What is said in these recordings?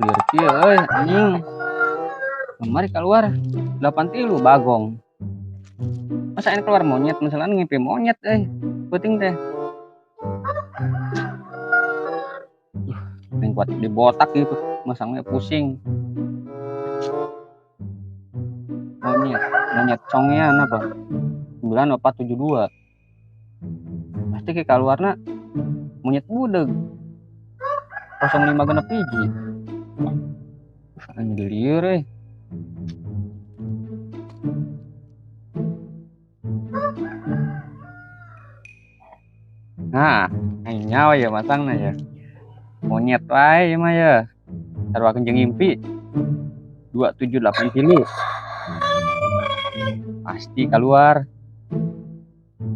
Lieur kieu euy anjing. Kemari keluar 83 bagong. Masa ini keluar monyet, misalnya ngimpi monyet peuting teh. Yang kuat di botak gitu, masangnya pusing. Monyet, monyet congean apa? 9472. Pasti ke keluarna monyet budeg. 05 genep hiji. Anjing lieur euy. Nah, aing nyawa ya masangna ya. Monyet wae ieu mah ya. Sarua jeung ngimpi. 278 kilo. Pasti keluar.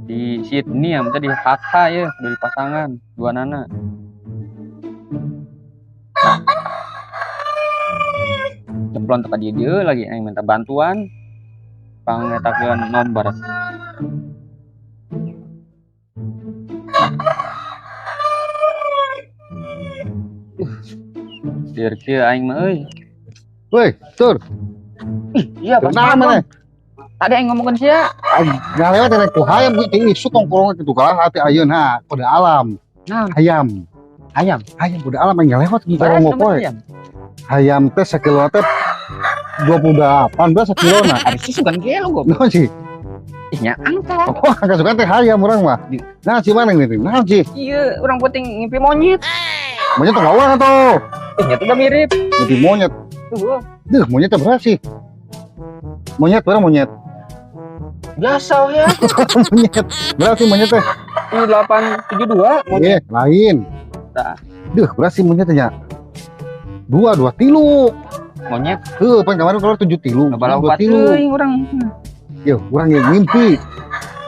Di Sydney ya, tadi HK ya, dari pasangan dua nana. Cemplon teka dia dia lagi aing minta bantuan. Pangetakeun nomor. Lieur kieu aing mah euy. Woi, tur. Ih, iya, Bang. Kenapa maneh? Tadi aing ngomongkeun sia. Aing ngalewat teh ku hayam kitu isuk kongkorong kitu kalah hati ayeuna kode alam. Naon? Hayam. Hayam. Hayam kode alam aing ngalewat Beres kongkorong nomor poe. hayam. Hayam teh sakilo teh 28 belas sakilona. Ari sih sugan gelo goblok. Naon sih? Ih nya angka. Oh, angka sugan teh hayam urang mah. Nah, si mana ini? Nah, sih. Iya, urang penting ngimpi monyet. Monyet teh urang atuh. Ih, nya tuh udah mirip. Ngimpi monyet. Tuh. Duh, monyet teh beras sih. Monyet berapa monyet? Biasa ya. Monyet. Berapa sih monyet teh? 7872 monyet. Iya, lain. Tah. Duh, berapa sih monyet nya? 2 2 tilu. Monyet. Heuh, pan kemarin keluar 7 tilu. Ngebala 2 opat tilu. euy urang. Yo, urang yang ngimpi.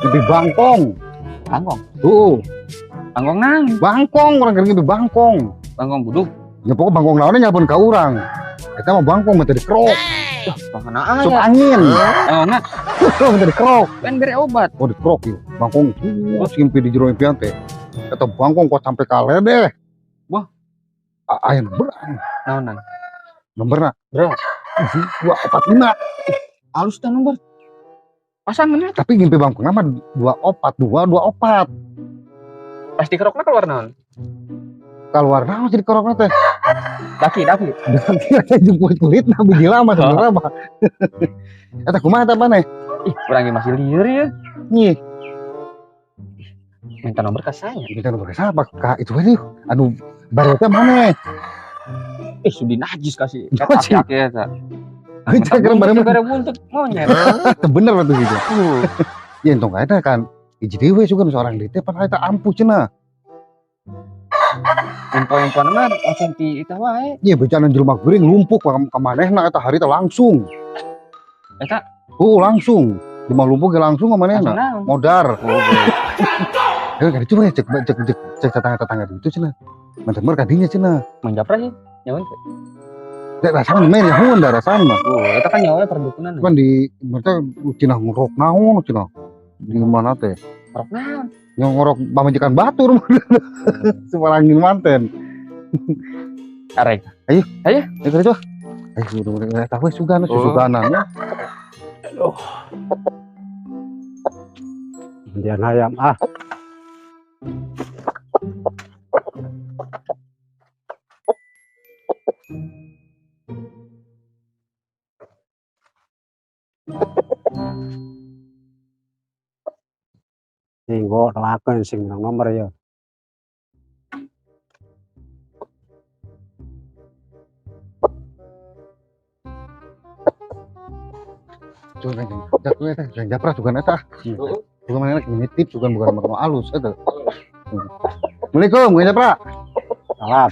Ngimpi bangkong. Bangkong. Tuh. Bangkong nang. Bangkong, urang keur ngimpi bangkong. Bangkong buduk. Ya pokok bangkong lawannya nyalpon ka urang. Eta mah bangkong mah teu dikerok. Duh, bangkong naon Sup ya? angin. Oh, nah. Tuh, mah teu dikerok. Kan bere obat. Oh, dikerok ieu. Bangkong terus ngimpi di jero impian teh. Eta bangkong kuat sampai ka deh. Wah. Aya nomor. Naon nang? Nomorna. Berapa? 2 4 5. Halus teh nomor. Pasangannya. Tapi ngimpi bangkong mah 2 4 2 2 4. Pasti kerokna keluar naon? Keluar naon jadi kerokna teh? Daki, daki. Daki ada jeung kulit nah biji lama sebenarnya mah. Eta kumaha eta maneh? Ih, urang ge masih lieur ya. Nyih. Minta nomor ke saya. Minta nomor ke siapa? Ka itu aja. Anu bareta maneh? Ih, sudi najis kasih. Najis. Eta aki eta. Minta ke bare bare buntut monyet. Teu bener atuh gitu. Ya entong ka eta kan hiji deui we sugan seorang deui teh pan eta ampuh cenah. Info-info mah langsung ti eta wae. Iya, bencana jelema geuring lumpuh ka manehna eta hari teh langsung. Eta? Oh, langsung. Jelema lumpuh ge langsung ka manehna. Langsung naon? Modar. Oh, Heuh, ka ditu we cek cek cek cek tetangga-tetangga ditu cenah. Mantep ka dinya cenah. Mang Japra sih, nyaho teh. Dek rasana mah nyahoan da rasana mah. Oh, eta kan nyaho perdukunan. Kan di mereka cenah ngorok naon cenah. Di mana teh? Ngorok naon? Yang ngorok pamajikan batur. Semarangin manten. Arek. Ayo. Ayo. Ayo kerja. Ayo udah tahu sugana sugana nya. Aduh. Mandian hayam ah. Sing kok doakeun sing menang nomor ya. Cuman yang japra juga eta. Bukan mana nitip juga bukan mau alus eta. Assalamualaikum, Kang Japra. Salam.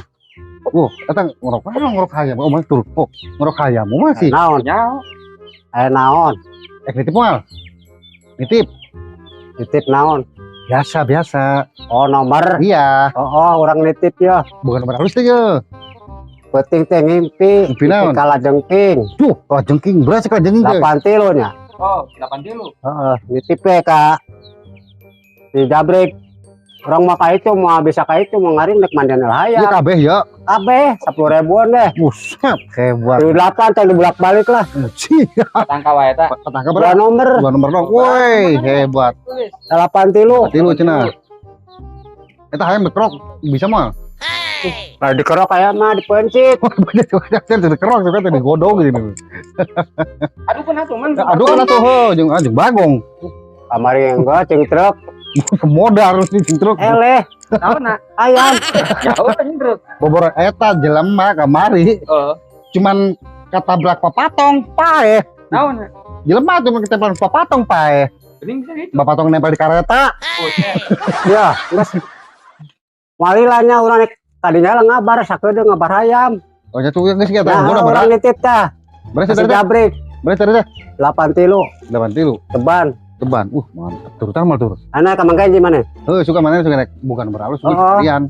Wah, eta ngorok mana ngorok hayam? Oh, mana tur. Oh, ngorok hayam mah sih. Naon? Naon? Nitip moal. Nitip. Nitip naon? Biasa, biasa. Oh, nomor. Iya. Oh, orang nitip ya. Bukan nomor halus teh ya. Penting teh ngimpi. Ngimpi naon? Kalajengking. Duh, kalajengking. Beras kalajengking teh. 8 tilu nya. Oh, 8 tilu. Heeh, nitip teh ka di Jabrik. Urang mah ka itu mau bisa ka itu mau ngaring rek mandian Iya hayam. Kabeh ya. Kabeh 10 ribuan deh. Buset, hebat. 8 tadi bolak-balik lah. Cia, Tangka wae eta. Petangka Dua berapa? nomor, Dua nomor dong. Woi, hebat. 8 tilu. Tilu cenah. Eta hayam bekrok bisa mah. Kalau dikerok kayak mah dipeuncit. Banyak banyak saya dikerok juga tadi godong gini. Aduh kan atuh man. Aduh kan atuh heuh jeung anjing bagong. Kamari enggak cing truk. Modar sih cing truk. Eleh, Naon na? Ayam. Jauh anjing truk. Bobor eta jelema kamari Heeh. cuman ketabrak papatong paeh. Naon na? Jelema cuma ketabrak papatong paeh. Bening bisa gitu. Bapatong nempel di kareta. Ya, geus. Malilanya urang rek tadinya lah ngabar sakedeung ngabar hayam. Oh nya tuh geus kita Nah, bodoh urang berapa? nitip tah. Berapa Kasih tadi? jabrik Berapa tadi? 8 tilu 8 tilu. Teban. Teban. Mantap. Terutama tur. Anak kamangka gimana? Heuh, suka mana suka naik bukan beralus suka Oh. sekalian.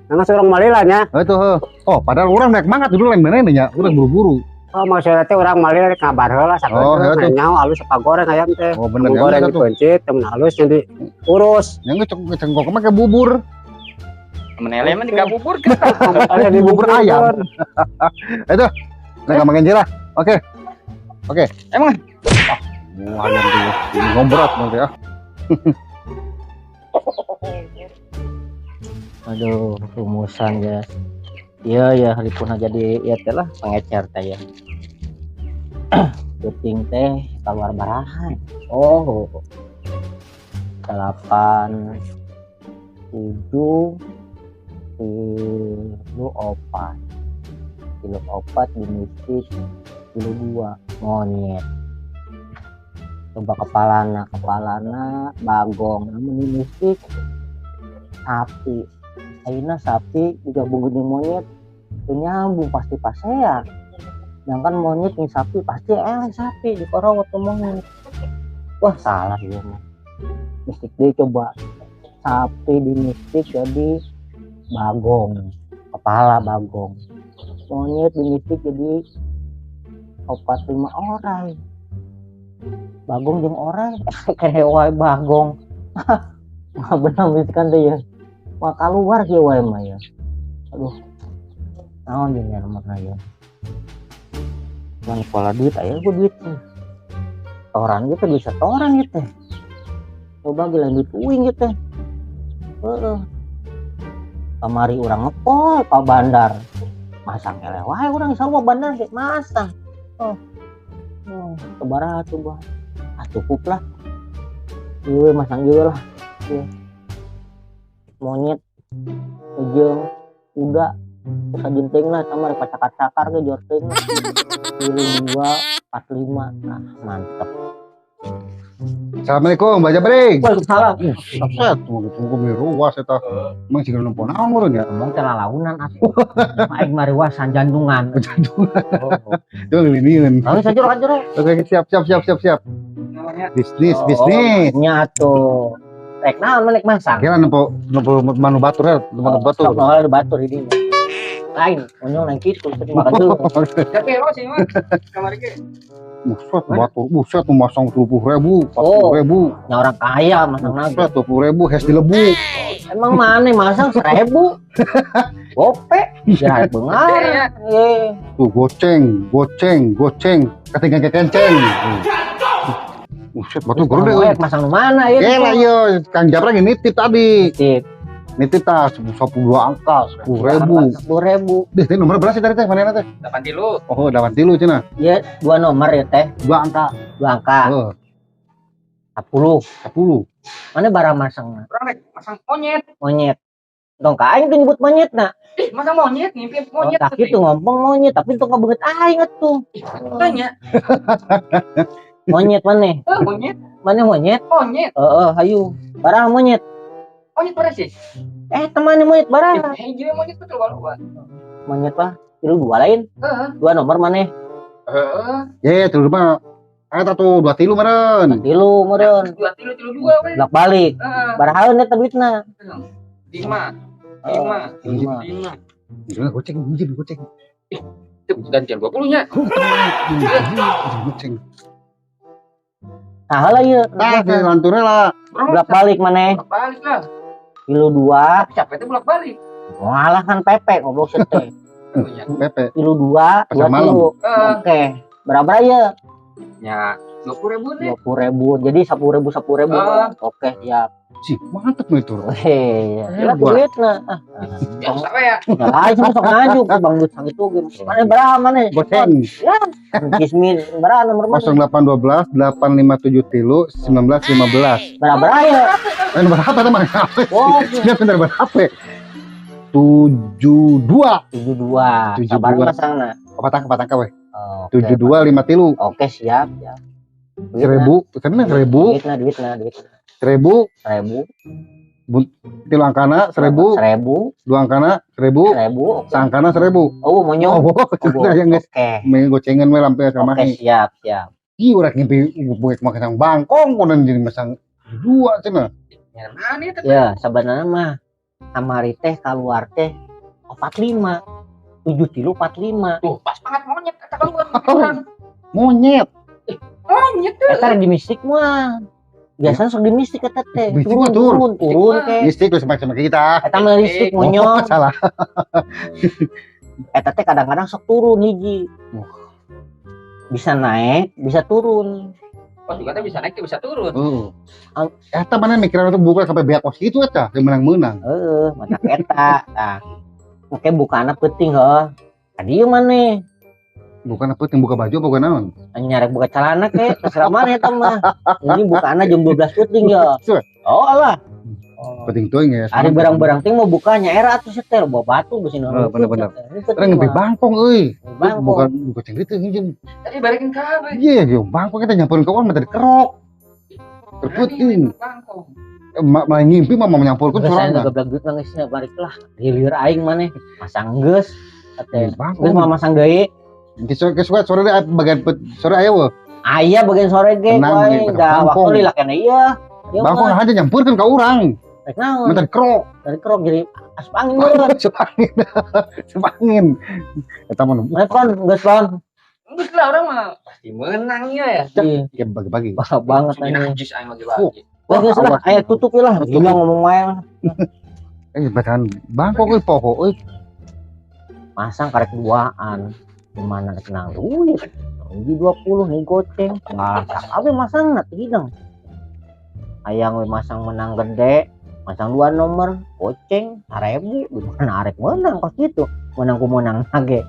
Nah, urang malilanya. Heuh tuh heuh. Oh, padahal orang naik mangkat dulu lain mana nya, urang buru-buru. Oh, maksudnya teh urang malila rek ngabar heula Oh, sakedeung heuh tuh. nyaho alus apa goreng ayam teh. Oh, bener ya. Goreng Bener tuh. dipeuncit, temen halus yang diurus. Yang ngecek cengkok mah kayak bubur. Menele mah dikabubur kita. Ada di Bubur ayam. Itu. Nah, gampangin aja lah. Oke. Oke. Emang? Wah, ayam tuh. Ini ngombrot nanti ya. Aduh, rumusan ya. Iya ya, haripun jadi ya teh lah pengecer teh ya. Puting teh keluar barahan. Oh. 8 7 3 4 3 4 dimistik 3 2 monyet. Coba kepalana, kepalana bagong, namun mistik sapi. Ayeuna sapi digabung jeung monyet teu nyambung pasti pasea. Sedangkan monyet jeung sapi pasti eleh sapi dikorowot ke monyet. Wah, salah ieu mah. Mistik deui coba. Sapi di mistik jadi bagong, kepala bagong. Monyet di mistik jadi 4 5 orang. Bagong jeung orang kayak wae bagong. Wah, bener mistikan teh ya. Wah, keluar kieu wae mah ya. Aduh. Naon jeung nomorna ya. Cuman pola duit aya gua duit. Toran gitu bisa toran gitu. Coba gila duit uing gitu. Heeh. Kamari urang ngepol ka bandar. Masang eleh wae urang sarua bandar ge masang. Oh. Oh, sabaraha coba. Ah, cukup lah. Ieu masang ieu lah. Ieu. Monyet jeung kuda terus jenting lah sama rek pacakar-cakar ge jor teuing lah. 3 2 4 5. Nah, mantep. Assalamualaikum, Mbak Jabrik. Waalaikumsalam. Buset, tunggu tunggu miruas eta. Emang sih nempo naon meureun ya? Ngomong teh lalaunan atuh. Aing mariwasan jantungan. Jantungan. Itu lilinin. Lalu sajero jero. Oke, siap siap siap siap siap. Namanya Bisnis, bisnis. Nya atuh. Rek naon rek masang? Kira nempo nempo manu batur ya, manu batur. Sok nol batur ini. Lain, onyong nang kitu teu makan dulu. Tapi ero sih mah. Kamari ge. Buset, batur, buset, masang 20 ribu, 40 ribu. Nya orang kaya masang naga. Buset, 20 ribu, hes dilebu. Emang mana masang 1.000? Gope, ya beungar. Eh, Tuh goceng, goceng, goceng, ketinggalan kekenceng. Buset, batu gede euy. Masang nu mana ya? Gila yo, Kang Japra nitip tadi. Nitip. Nitip tas 12 angka, 10 ribu. 10 ribu. Deh, ini nomor berapa sih tadi teh? Mana teh? 8 tilu. Oh, 8 tilu cenah. Ya, dua nomor ya teh. Dua angka. Dua angka. Oh, 10. 10. Mana barang masang? Urang rek masang monyet. Monyet. Dong ka aing tuh nyebut monyet na. Ih, masang monyet ngimpi Oh, monyet. tak itu ngomong monyet, tapi itu ngebeungeut aing atuh. Tanya. Monyet mana? Eh, monyet, Mana monyet? monyet. Heeh, hayu. Barang monyet. Monyet berapa sih? Eh, teman monyet barang. Eh, hiji monyet betul walau. Monyet lah. 3 2 lain. Heeh. Dua nomor mana? Heeh. Ye, tilu mah eta tuh 2 tilu meureun. 3 meureun. 2 tilu 3 2 we. Bolak balik. Heeh. Barahaeun eta duitna. 5. 5. 5. 5. Gila goceng, hiji goceng. Itu gantian 20 nya. Goceng. Nah, heula ieu. Tah, di lanturnya lah. Bolak balik mana? Bolak balik lah. Tilu dua. Capek itu bolak-balik. Walah kan PP goblok sih teh. PP. Tilu dua, Pasar dua malam. tilu. Oke. Berapa ya? Ya, 20.000 nih. 20.000. Jadi 10.000 10.000. Oke, siap. Sih, mantep nih tur. Hei, ya Buat. duit nah. Ah, Biasa we ya. ya lain sama sok ngajuk Bang Dut sakitu ge. Mana berapa mana? Goceng. Ya, Kismin berapa nomor mana? 0812 8573 1915. Berapa ya? Eh, nomor HP teman. Oh, Siap nomor HP. 72. 72. 72. Sabar masangna. Opat angka we. Oke. 72 53. Oke, siap, siap. 1000, kan 1000, Duitna, duitna, duitna. 1000, 1000, tilu angkana 1000, 1000, dua angkana 1000, 1000. Oke. saangkana 1000. Oh, monyong. Oh, sudah yang geus Oke. main gocengan we lampe sama Oke, siap, siap. Ih, urang ngimpi buek makan bangkong konon jadi masang dua cenah. Ya mana itu? Ya, sebenarnya mah kamari teh keluar teh 45. 7 tilu 45. Tuh, pas banget monyet eta keluar. Orang. Monyet. Monyet tuh. Eta di mistik mah. Biasanya sok di mistik eta teh. Mistik Turun, mah tur. turun, turun ke. Mistik lu sama kita. Eta mah mistik Oh, monyong. salah. Eta teh kadang-kadang sok turun hiji. Wah. Bisa naik, bisa turun. Oh, juga teh bisa naik tuh bisa turun. Heeh. Eta mana mikiran itu buka sampai beak kos gitu eta, yang menang-menang. Heeh, mata eta. Tah. Oke, bukana peuting heuh. Tadi ieu maneh Bukan apa yang buka baju apa bukan naon? Nyarek buka celana ke, terserah mana eta mah. Ini bukana jam 12 peuting ya. Suh. Oh alah. Penting tuh ya. Ari barang-barang ting mau bukanya era atuh setel bawa batu geus Oh, bener-bener. Orang ngempi bangkong euy. Bangkong. Bukan bukan ceng itu nginjem. Tadi balikin kabeh. Iya, yo bangkong kita nyamperin ke orang minta dikerok. Terputing. Bangkong. Malah ngimpi mah mau nyampurkeun Geus aing sorangan. geblek duit nangisnya balik lah. Lieur aing maneh masang geus. Iya, Teh. bangkong. Geus mah masang deui. Sore sore sore deh, bagian sore aya weh. Aya bagian sore ge Tenang, wae bagian da bangkong. waktu lila keneh ieu. Ieu Bangkong mah aja nyampeurkeun ka urang. rek naon? Minta dikerok. Dari kerok jadi asup angin meureun. Asup angin. Asup angin. Eta mah Mana kon geus kon. Geus lah orang mah pasti menang ya. Iya, ya bagi-bagi. Bah banget Ini anjing. najis aing bagi-bagi. Wah, geus lah, Awas. aya tutup lah. Gila ngomong wae. Bacaan bangkong euy poho euy. Masang karek duaan. Gimana rek nang duit? Hiji 20 nih goceng. Nah, abe masang na hidang. Hayang we masang menang gede, masang dua nomor, goceng 1000, gimana arek menang kos gitu. Menang ku menang ge.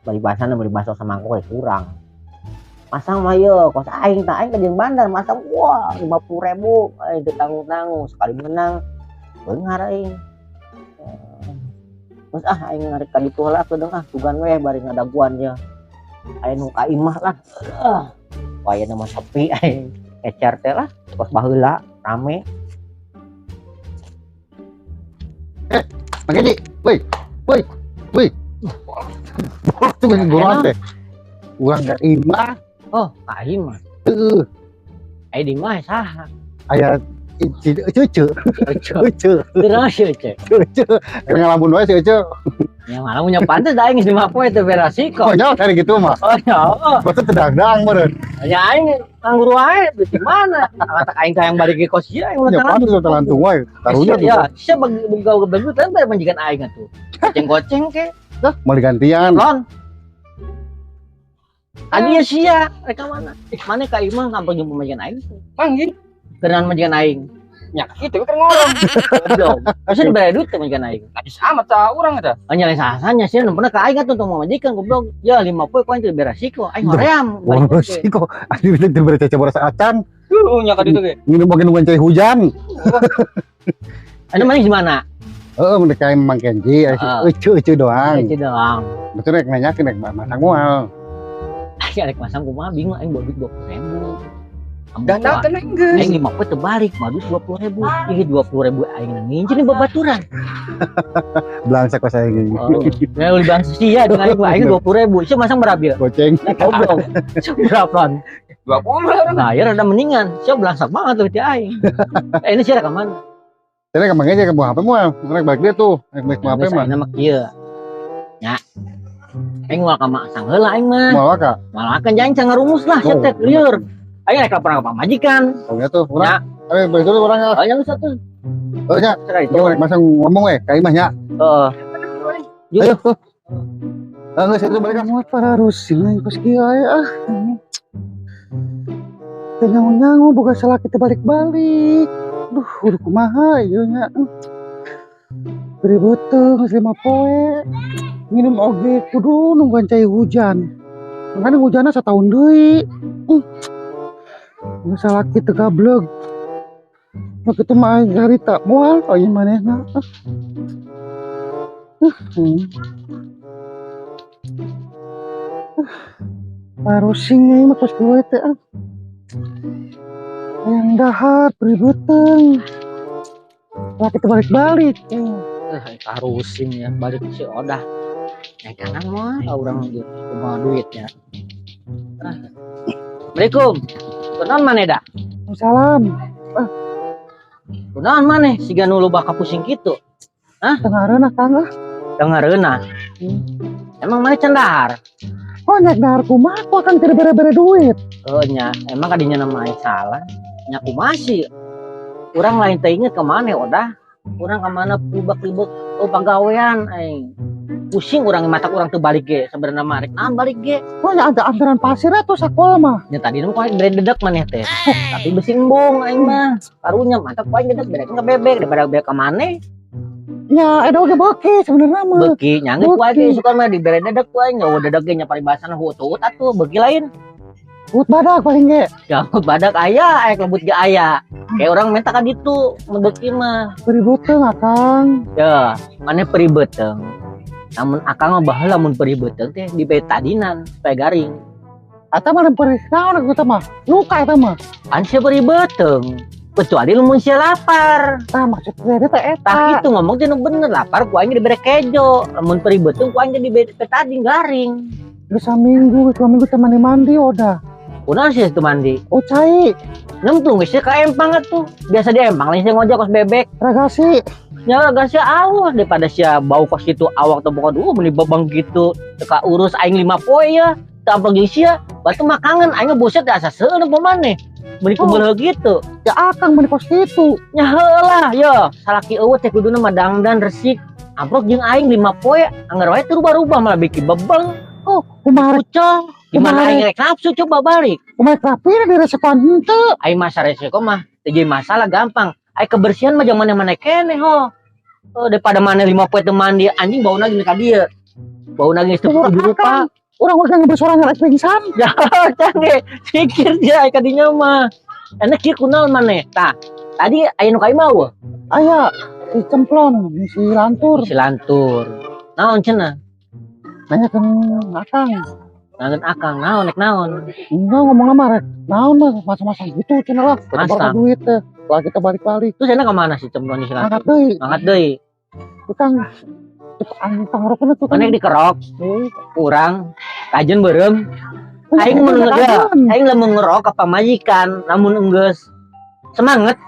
Bari basana bari baso samangkok we kurang. Masang mah ye, kos aing tah aing ka jeung bandar masang wah 50.000, aing teu tanggung-tanggung sekali menang beunghar aing. Terus aing ngarik ka ditu heula kedeung ah sugan we bari ngadaguan ye. Aya nu ka imah lah. Wah aya mah sepi aing. Ecer teh lah kos baheula rame. Mang Edi, woi. Woi. Woi. Boleh tuh geus goroan teh. Urang ka imah. Oh, ka imah. Heeh. Aya di imah saha? Aya Cece. Cece. Kunaon si Ece? Cece. Keur ngalamun wae si Ece. Ya malah punya pantes da aing geus lima poe teu beresiko. Oh, nyawa dari gitu mah. Oh, nyawa. Batu teu dangdang meureun. Ya aing nganggur wae duit di mana? Katak aing teh yang balik ke kos ieu aing ulah Ya pantes teu lantung wae. Taruhnya tuh. Ya, sia bagi boga bagus teh bayar majikan aing atuh. Goceng-goceng ke. Mau digantian. Lon. Tadi ya sia, rek ka mana? Mana ka imah ngampung jumpa majikan aing? Manggil. Kenan majikan aing. Nya kitu keur ngorong. Goblok. Terus dibere duit teh majikan aing. Najis amat sah urang eta. Oh, nyalain sahasanya sih, pernah ke aing atuh tong majikan goblok. Ya 5 poe ku aing teu dibere resiko, aing hoream. Wah, resiko. Asli teu dibere cece boras acan. Heeh, nya ka ditu ge. Nginum makin nungguan cai hujan. Anu mana gimana? Heeh, mun kayak Mang Kenji, ece doang. Ece doang. Betul rek nanyakeun rek masang moal. Aing rek masang kumaha bingung aing bawa duit 20.000. Datang tenang geus. Aing 5 poe terbalik, bawa duit 20.000. Ih 20.000 aing nginjeun di babaturan. Belangsak pas aing. Oh, nah beli bangsa sia dengan aing aing 20.000. Sia masang berapa ya? Goceng. Goblok. Sia berapa? 20 lah orang. Nah, ya rada mendingan. Sia belangsak banget tuh ti aing. Ini sia rek ka mana? Saya ke Mang Kenji ke buah HP moal. Rek balik dia tuh, rek balik buah HP Geus mah. aing mah kieu. Nya. Aing moal ka masang heula aing mah. Moal ka. Malah kan jangan can ngarumus lah sia teh lieur. Aing rek laporan ka pamajikan. Oh, ya tuh, urang. Ayo balik dulu urang. Oh, yang satu. Oh nya, Sekali itu. rek masang ngomong we ka imah nya. Heeh. Yuk. Ayo. Ah, geus itu balik ah. Para rusing aing kos kieu aya ah. Teu nyangu-nyangu boga salaki teh balik-balik. Duh, kudu kumaha ieu nya. Beri beuteung geus 5 poe. Minum oge kudu nungguan cai hujan. Makanya hujanna satahun deui. Geus salaki teu gableg. Mah kitu mah aing harita moal oh ieu manehna. Ah. Hmm. Parusing ieu mah kos kieu teh ah. Hayang dahar beri beuteung. Laki teh balik-balik. Parusing ya balik si Odah. Naik kanan mah urang ge kumaha duitnya. Ah. Assalamualaikum. Kunaon maneh dah? Salam. Kunaon maneh siga nu loba kapusing kitu? Hah? Tengareunah Kang ah. Tengareunah. Emang maneh can dahar? Oh nya dahar kumaha ku akang teu bere-bere duit. Oh nya, emang kadinya nama aing salah. Nya kumaha sih? Urang lain teh inget ke mana Odah? Urang ka mana libek-libek oh pagawean aing. Pusing urang mata urang teu balik ge sebenarnya mah rek naon balik ge. Oh nya ada antaran pasir atuh sakola mah. Nya tadi nu aing bere dedek maneh teh. Tapi besi embung aing mah. Karunya mata ku aing dedek bere ka bebek daripada bebek ka maneh. Ya, ada oge beuki sebenarnya mah. Beuki nya geus ku aing suka mah dibere dedek ku aing eueuh dedek ge nya paribasana hutut atuh beuki lain. Hut badak paling ge. Ya hut badak aya, aya lebut ge aya. Kayak orang minta ka ditu mun beuki mah. Perih beuteung akang. Ya, maneh perih beuteung. Namun akang mah baheula mun perih beuteung teh dibetadinan supaya garing. Eta mah perih naon eta mah? Luka eta mah. Pan sia perih beuteung. Kecuali lamun sia lapar. Tah maksud teh teh eta. Tah kitu ngomong teh nu bener lapar ku aing dibere kejo. Lamun perih beuteung ku aing dibetadin garing. Geus saminggu, 2 minggu teh mandi-mandi udah. Kunaon sih teu mandi? Oh cai. Nyemplung geus ka empang atuh. Biasa di empang lain sia ngojek kos bebek. Ragasi. Nya ragasi awah daripada sia bau kos kitu awak teh boga duh meuni bebeng kitu. Teu ka urus aing 5 poe ya. Teu ampel jeung sia. Batu mah kangen aing buset asa seueun apa maneh. Meuni kubeuleuh gitu. Ya akang meuni kos kitu. Nya heulah ya, salaki eueuh teh kuduna mah dangdan resik. Amprok jeung aing 5 poe anggar wae teu rubah-rubah malah bikin bebeng. Oh, kumaha Kucel. Gimana aing rek nafsu coba balik. Kumaha rapina diresepan henteu. Aing masa resiko mah teu jadi masalah gampang. Aing kebersihan mah zaman mana keneh ho. Oh, daripada mana 5 poe teu mandi anjing bauna gini ka dieu. Bauna geus teu kudu rupa. Urang warga ngebesorangan rek pingsan. Ya, canggih. Pikir dia ka dinya mah. Enak kieu kunaon maneh? Tah, tadi aya nu ka imah eueuh? Aya, si cemplon, si lantur. Si lantur. Naon cenah? Nanyakeun akang. Nanyakeun akang naon rek naon? Enggak ngomong mah rek naon mah masa-masa gitu cenah lah. Masa. Duit teh. Lagi kita balik-balik. Terus enak kemana si cemplon si lantur? Angkat deui. Angkat deui. Tukang pangrokna tuh kan. Maneh dikerok. Urang kajen beureum. Aing mun aing lamun ngerok ka pamajikan, lamun enggeus semangat.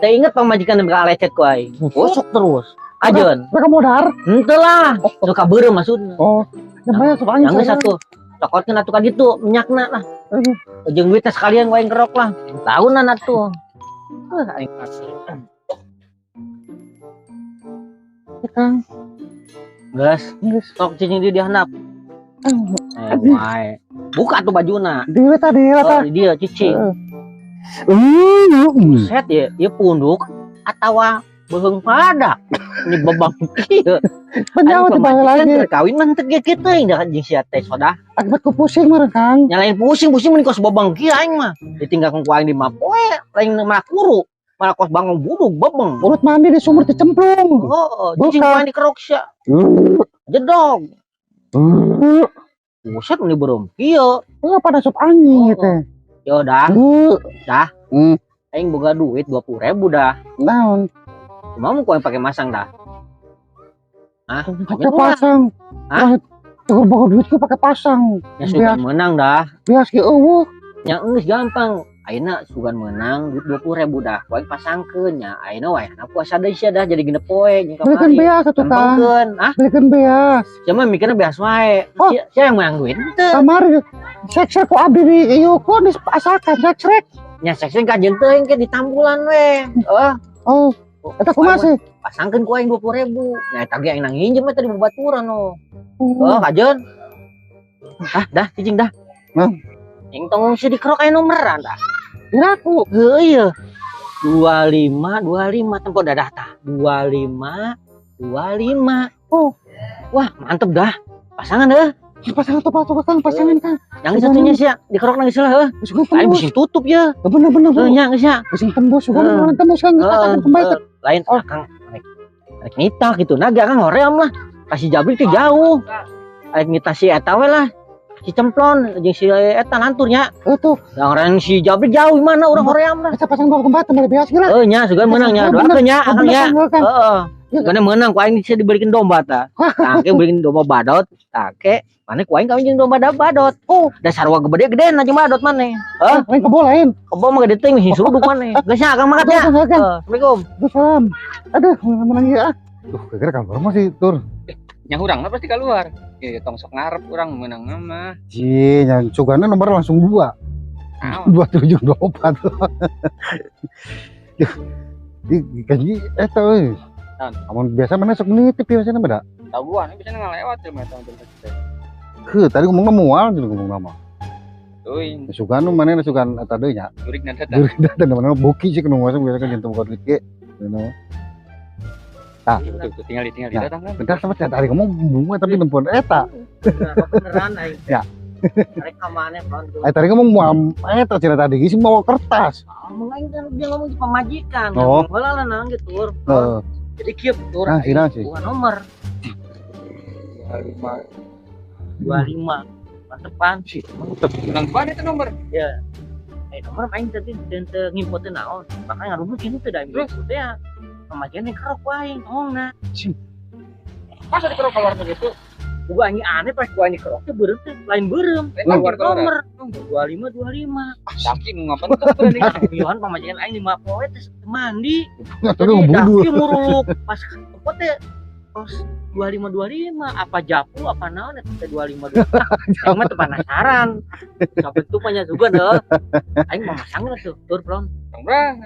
Teu inget pamajikan bakal lecet ku aing. Gosok terus. Kajen. Mereka modar. Henteu lah. Suka beureum maksudna. Oh, nya sok angin. Yang geus atuh. Cokotkeun atuh ka ditu minyakna lah. Jeung duitna sekalian ku aing kerok lah. Tahunan atuh. Aing pasti. Kang. Geus. Geus. Sok cicing di handap. Wae. Buka tuh bajuna. Di tadi Oh, di dia cicing. Buset ya, ieu punduk atawa beuheung padak. Ini bebang kieu. Penyawa teh bae lagi. Kawin mah teu kieu teuing da jeung sia teh sodah. Akibat ku pusing meureun Kang. Nyalain pusing-pusing mun kos bebang kieu aing mah. Ditinggalkeun ku aing di mapoe, lain malah kuru. Malah kos bangun buduk bebeng. Urut mandi di sumur dicemplung. Oh, cicing ku aing dikerok sia. Jedog. Buset meni beureum kieu. Heuh pada sup angin teh. Yo dah. Dah. Aing boga duit 20.000 dah. Naon? Kumaha mun ku aing pake masang dah? Hah? Pakai pasang. Hah? Tuh boga duit ku pakai pasang. Ya sugan menang dah. Bias ge eueuh. Nya geus gampang. Ayeuna sugan menang duit 20.000 dah. Ku aing pasangkeun nya. Ayeuna wayahna puasa deui sia dah jadi genep poe jeung kamari. Belikan beas atuh Kang. Hah? Belikan beas. Sia mah mikirna beas wae. Oh. Sia yang menang duit henteu. Kamari sek-sek ku abdi di ieu ku dipasakan sek-sek. Nya sek-sek kajeun teuing ke ditambulan we. Oh. Oh. Eta kumaha sih? Pasangkeun ku aing 20.000. Nya eta ge aing nginjem eta di babaturan no. Oh, kajeun. Ah, dah cicing dah. Nah. Yang tong sih dikerok aya nomeran dah. Kiraku. Heuh ieu. 25 25 tempo dadah tah. 25 25. Oh. Wah, mantep dah. Pasangan heuh. Pasangan tuh Kang, pasangan Kang. Yang satunya sih dikerok nang geus lah heuh. Lain Tembus. bisa tutup ya. Bener bener. Heuh nya geus nya. Bising tembus sugan orang tembus Kang, pasangkan kembali. Lain Kang rek nita gitu. Nah, Kang hoream lah. Kasih Jabri ke jauh. Rek nita si eta we lah. Si cemplon jeung si eta lanturnya. Tuh. Yang orang si Jabri jauh mana urang hoream lah. Eta pasang bawa kembali tambah biasa lah. Heuh nya sugan meunang nya. Doakeun nya Akang nya. Heeh. Karena menang ku aing bisa dibelikin domba ta. Tangke beliin domba badot, tangke mana ku aing kawin jeung domba da badot. Oh, Da sarua gede-gede na jeung badot maneh. Heuh, lain kebo lain. Kebo mah gede teuing sing suruduk maneh. Geus nya Akang mangkat nya. Assalamualaikum. Salam. Aduh, menang ya. Duh, kira-kira keluar masih tur. Nya urang mah pasti keluar. Ya tong sok ngarep urang menang mah. Ji, yang cugana nomor langsung 2. 27 24. Duh, di gaji eta euy. Amun biasa mana sok nitip biasanya mah da. Tahu gua nih biasanya ngalewat ya mah tong. Heuh, tadi ngomongna moal jeung ngomong nama. Teuing. Sugan nu manehna sugan eta deui nya. Jurik na teh. Jurik na teh mana buki sih kudu masuk biasa kan jeung teu duit ge. Tah, tinggal datang kan. Bentar sama tadi ngomong bunga tapi nempuan eta. Beneran aing. Ya. Rek ka maneh pon. Ai tadi ngomong moal eta cenah tadi geus bawa kertas. Ngomong aing kan dia ngomong di pamajikan. Oh. Heula lah nang gitu. Heeh. Jadi kieu tur. Nah, sih. Bukan nomor. 25. 25. Mantepan sih. Mantep. Menang ban itu nomor. Ya. Nomor aing tadi teu ngimpoteun naon. Makanya ngarumut kitu teh da Terus teh ya. Pamajikan dikerok ku aing tongna. Masa dikerok keluar begitu? Gua anjing aneh pas gua anjing kerok teh beureum teh lain beureum. Keluar nomor 25 25. Daki nu ngapentuk tuh nih. Yohan pamajikan aing 5 poe teh mandi. Tapi ngebudur. Daki muruluk pas tempat teh pas 25 25 apa japu apa naon eta teh 25 25. Aing mah teu penasaran. Sampai tuh banyak juga deh. Aing mah masang tuh tur plon. Bang.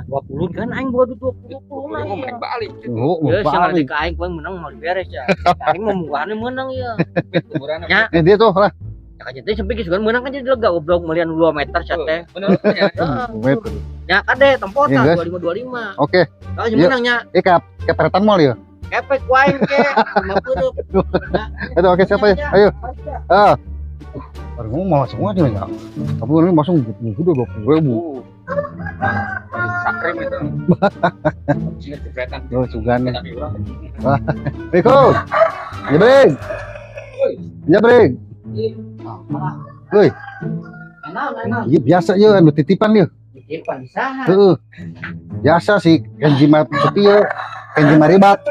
20 kan aing boga duit 20 lah. Gua menang balik. Oh, ya, balik. Ke aing gua menang mau beres ya. Aing mau mugane menang ya. Ya. Dia tuh lah. Ya kan jadi sampai geus menang kan jadi lega goblok melian 2 meter sia teh. Bener ya. Meter. Ya kade tempo tah 25 25. Oke. Kalau menang nya. Eh keperetan moal ya. Kepek ku aing ke. 50. Aduh oke siapa ya? Ayo. Ah. Baru ngomong malah semua dia ya. Tapi ini masuk udah 20.000. Sakrim itu. Ini jepretan. Oh, sugan nih. Riko. Jebring. Jebring. Hoi. Iya biasa ya anu titipan ya. Titipan saha? Heeh. Biasa sih Kenji mah sepi ya. Kenji maribat.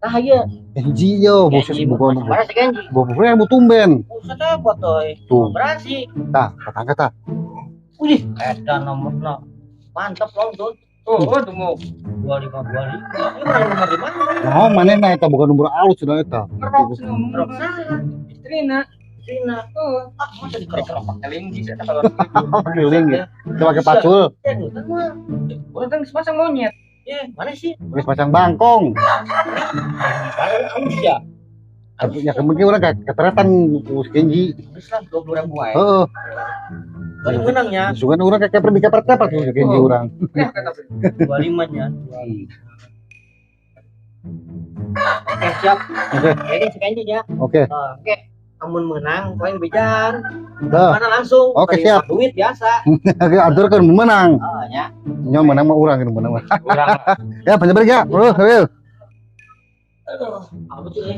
Tah ieu. Kenji yo boses bukan. Mana si Kenji? 20.000 tumben. Buset apa toy? Tuh. Berasi. Tah, katangka tah. Wih, eta nomorna. Mantep loh tuh. Oh, tuh mau 25 25. Ini menang nomor di mana? Oh, manehna eta bukan nomor alus sudah eta. Ngerok Ngerok saha? Istrina. Istrina. Oh, ah masa dikerok pakai linggi eta kalau pakai linggi. Itu pakai pacul. Urang kan geus pasang monyet. Eh, mana sih? Geus pasang bangkong. Halus ya. Ya mungkin urang keteretan ku Kenji. Geus lah 20.000 wae. Heeh. Baru menang ya. Sugan urang kayak keper dikeper-keper tuh Kenji urang. 25 nya. Oke, siap. Oke. Ini si Kenji ya. Oke. Oke. Amun menang, poin bejan. Mana langsung? Oke, siap. Duit biasa. Oke, atur kan menang. Oh, ya. Nya menang mah urang gitu menang mah. Urang. Ya, panjang ya. Bro, ayo. Aduh, apa tuh ini?